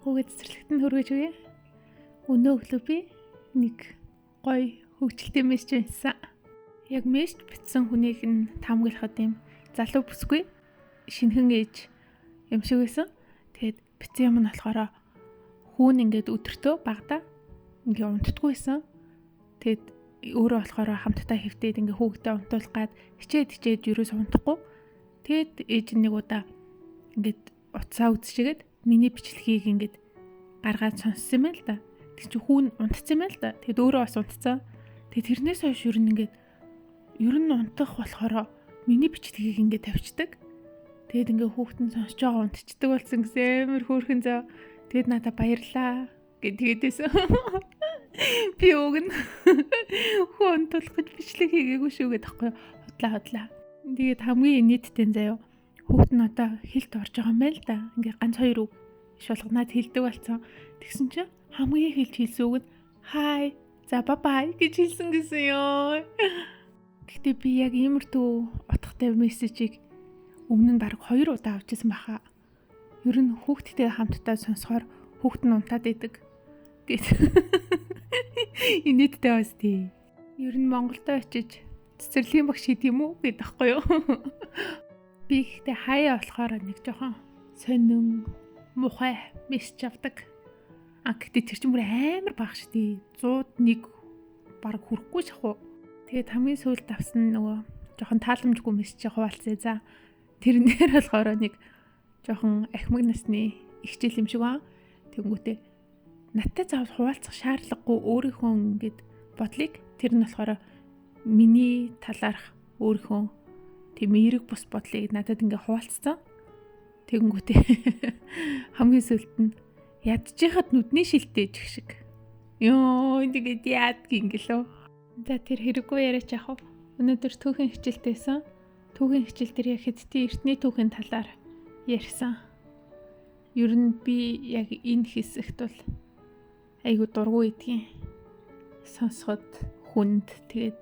Хүүгээ цэцэрлэгт нь хүргэж өгье. Өнөө өглөө би нэг гоё хөгжилтэй мессеж уншсан. Яг мессеж бичсэн хүнийг нь таамаглахад юм залуу бүсгүй шинхэн ээж юм шиг байсан. Тэгээд бичсэн юм нь болохоор хүүн ингээд өдөртөө багада ингээ унтдаггүй байсан. Тэгээд өөрөө болохоор хамтдаа хэвтээд ингээ хүүхдээ унтуулах гад хичээд хичээд юурээс унтахгүй. Тэгээд ээж нь нэг удаа ингээд утсаа үзчихээд миний бичлэгийг ингээд гаргаад сонссон юм л да. Тэг чи хүүн унтсан юм л да. Тэгэд өөрөө бас унтсан. Тэгээд тэрнээс хойш ер нь ингээд ер нь унтах болохоор миний бичлэгийг ингээд тавьчихдаг. Тэгээд ингээ хүүхэд нь сонсож байгаа унтчихдаг болсон гэсэн амар хөөрхөн зөө. Тэгээд надад баярлаа гэд тэгээдээсэн. Би уг нь хүн унтуулах гэж бичлэг хийгээгүй шүү гэдэг байхгүй юу. Худлаа худлаа. Тэгээд хамгийн нийттэй заяо. Хүүхэд нь одоо хэлт орж байгаа юм байна л да. Ингээ ганц хоёр үг иш болгонаад хэлдэг болсон. Тэгсэн чинь хамгийн хэлж хэлсэн үг нь хай, за бай бай гэж хэлсэн гэсэн ёо. Гэхдээ би яг иймэрхүү утгатай мессежийг өмнө нь баг 2 удаа авчихсан баха. Ер нь хүүхдтэй хамтдаа сонсохоор хүүхд нь унтаад идэг гэт. Инээдтэй бас тий. Ер нь Монголдо очиж цэцэрлэгийн багш хийд юм уу гэдэг байхгүй юу? Би ихтэй хаяа болохоор нэг жоохон сонин мухай мессеж авдаг. А гэхдээ тэр чинь бүр амар бага шүү дээ. 101 баг хүрэхгүй шахуу. Тэгээд хамгийн сүүлд авсан нөгөө жоохон тааламжгүй мессеж хуваалцъя. За тэрнээр болохоор нэг жоохон ахмаг насны ихчээл юм шиг ба. Тэнгүүтээ надтай заавал хуваалцах шаардлагагүй өөрийнхөө ингээд бодлыг тэр нь болохоор миний талаарх өөрийнхөө тийм эерэг бус бодлыг надад ингээ хуваалцсан. Тэгэнгүүтээ хамгийн сүүлд нь ядчихад нүдний шилтэй ч шиг. Йоо тэгээд яадгийн гэлөө. За тэр хэрэггүй яриач яах вэ? Өнөөдөр түүхийн хичээлтэйсэн. Түүхийн хичээл дээр яг хэдтийн эртний түүхийн талаар ярьсан. Ер нь би яг энэ хэсэгт бол айгу дургүй идэгин. Сонсоход хүнд тэгээд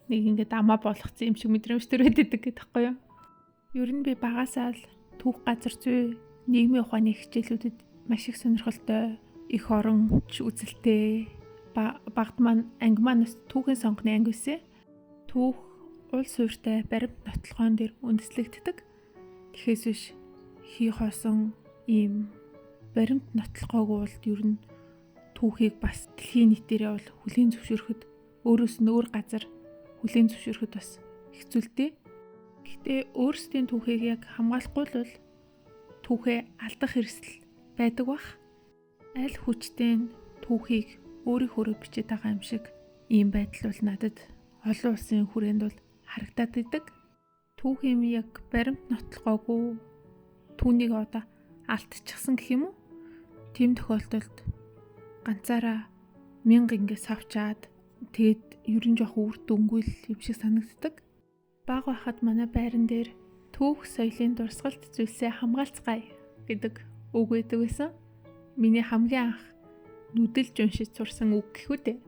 нэг ингээд амаа болгоцсон юм шиг мэдрэмж төрөөд идэг гэдэг байхгүй юу? Ер нь би багасаа л түүх газар зүй нийгмийн ухааны хичээлүүдэд маш их сонирхолтой, их оронч үзэлтэй багт маань анги маань бас түүхийн сонгоны анги байсан. Түүх уул суурьтай баримт нотлохоон дээр үндэслэгддэг. Тэгэхээс биш хий хоосон ийм баримт нотлохоог бол ер нь түүхийг бас дэлхийн нийтээрээ бол хүлээн зөвшөөрөхөд өөрөөс нь өөр газар хүлээн зөвшөөрөхөд бас хэцүүлтэй. Гэхдээ өөрсдийн түүхийг яг хамгаалахгүй л бол түүхээ алдах эрсдэл байдаг бах. Аль хүчтэй нь түүхийг өөрийнхөөрөө бичээд байгаа юм шиг ийм байдал бол надад олон улсын хүрээнд бол харагдаад идэг. Түүх юм яг баримт нотлохоогүй түүнийг одоо алдчихсан гэх юм уу? Тийм тохиолдолд ганцаараа мянга ингэ савчаад тэгээд ер нь жоох үр дүнгүй л юм шиг санагддаг. Баг байхад манай байран дээр түүх соёлын дурсгалт зүйлсээ хамгаалцгаая гэдэг үг байдаг байсан. Миний хамгийн анх нүдэлж уншиж сурсан үг гэх үү дээ.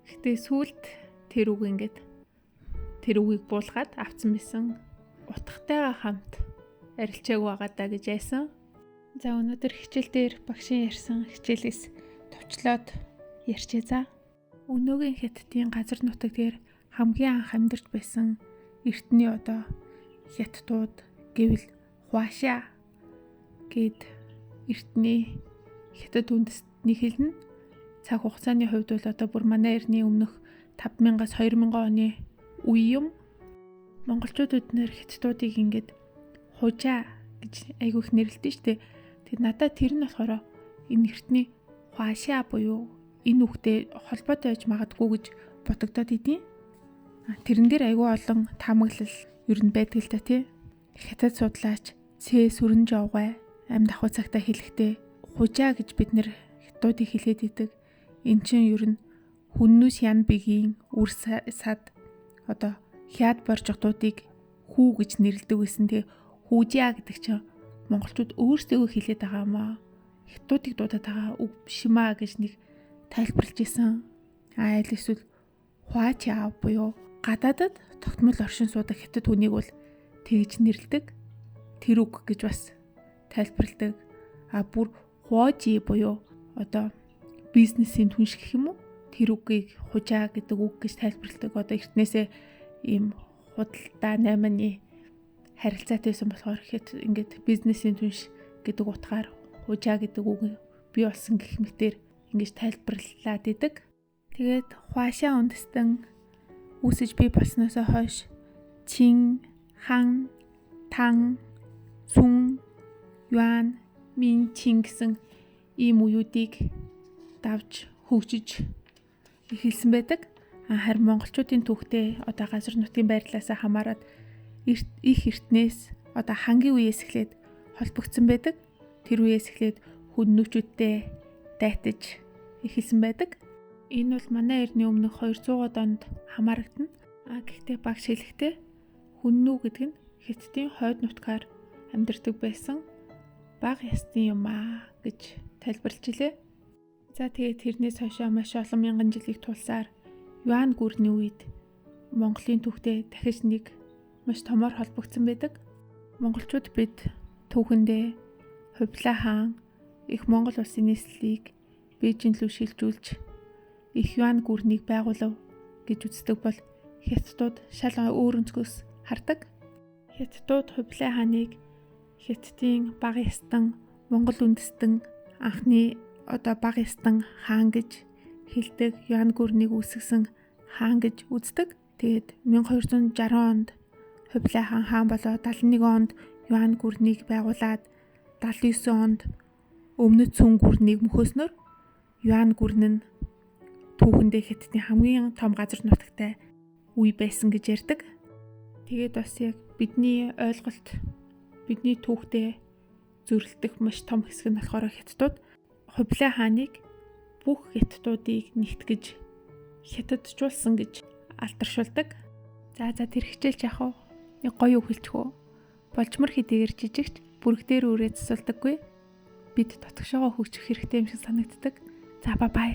Гэхдээ сүүлд тэр үг ингээд тэр үгийг буулгаад авцсан байсан. Утгатайгаа хамт арилчаагүй байгаа даа гэж айсан. За өнөөдөр хичээл дээр багшийн ярьсан хичээлээс товчлоод ярьчээ за. Өнөөгийн Хятадын газар нутаг дээр хамгийн анх амьдарч байсан эртний одоо хятадууд гэвэл Хуашаа гэд эртний хятад үндэстний хэлнэ. Цаг хугацааны хувьд бол одоо бүр манай эртний өмнөх 5000-аас 2000 оны үе юм. Монголчууд эднэр хятадуудыг ингээд хужаа гэж айгүй их нэрлэдэг шүү дээ. Тэгэд надад тэр нь болохоор энэ эртний Хуашаа буюу энэ үгтэй холбоотой байж магадгүй гэж бодогдоод идэв. Тэрэн дээр айгүй олон таамаглал ер нь байдаг л та тий. Хятад судлаач Цэ сүрэн жовгой амьд ахуй цагтаа хэлэхдээ хужаа гэж бид нэр хятадуудыг хэлээд идэг. Эн чинь ер нь хүннүүс ян бигийн үр сад одоо хяад боржгодуудыг хүү гэж нэрлэдэг байсан. Тэгээ хүүжаа гэдэг чинь монголчууд өөрсдөө хэлээд байгаа юм аа. Хятадуудыг дуудаад байгаа үг биш юм аа гэж нэг тайлбарлаж исэн. А аль эсвэл хуачаа буюу гадаадад тогтмол оршин суудаг хятад хүнийг бол тэгж нэрлэдэг. Тэр үг гэж бас тайлбарладаг. А бүр Хуожи буюу одоо бизнесийн түнш гэх юм уу? Тэр үгийг хужаа гэдэг үг гэж тайлбарладаг. Одоо эртнээсээ ийм худалдаа наймааны харилцаатай байсан болохоор ингээд бизнесийн түнш гэдэг утгаар хужаа гэдэг үг бий болсон гэх мэтэр ингэж тайлбарлаад идэг. Тэгээд Хуашаа үндэстэн үүсэж бий болсноос хойш Чин, Хан, Тан, Сүн, Юан, Мин, Чин гэсэн ийм үеүүдийг давж хөгжиж эхэлсэн байдаг. Харин монголчуудын түүхтээ одоо газар нутгийн байрлалаас хамаарат их эртнээс одоо хангийн үеэс эхлээд холбогдсон байдаг. Тэр үеэс эхлээд хүннүүчүүдтэй дайтаж эхэлсэн байдаг. Энэ бол манай эртний өмнөх 200 онд хамаарагдана. Гэхдээ багш хэлэхдээ хүннүү гэдэг нь Хятадын хойд нутгаар амьдардаг байсан бага ястын юм аа гэж тайлбарлаж илээ. За тэгээд тэрнээс хойшоо маш олон мянган жилийг тулсаар Юан гүрний үед Монголын түүхтэй дахиж нэг маш томоор холбогдсон байдаг. Монголчууд бид түүхэндээ Хубилай хаан их Монгол улсын нийслэлийг Бээжин лүү шилжүүлж их Юан гүрнийг байгуулав гэж үздэг бол Хятадууд шал өөр өнцгөөс хардаг. Хятадууд Хубилай хааныг Хятадын бага ястан Монгол үндэстэн анхны одоо бага ястан хаан гэж хэлдэг, Юан гүрнийг үүсгэсэн хаан гэж үздэг. Тэгээд 1260 онд Хубилай хаан хаан болоод 71 онд Юан гүрнийг байгуулад 79 онд Өмнөд Сүн гүрнийг мөхөөснөр Юан гүрэн нь түүхэндээ Хятадын хамгийн том газар нутагтай үе байсан гэж ярьдаг. Тэгээд бас яг бидний ойлголт, бидний түүхтэй зөрөлдөх маш том хэсэг нь болохоор Хятадууд Хубилай хааныг бүх хятадуудыг нэгтгэж хятаджуулсан гэж алдаршуулдаг. За тэр хичээлч яах вэ? Нэг гоё үг хэлчих үү? Болжмор хэдийгээр жижигч бүрэг дээр үрээ засуулдаггүй. Бид дотгошоогоо хөгжих хэрэгтэй юм шиг санагддаг. За бай бай.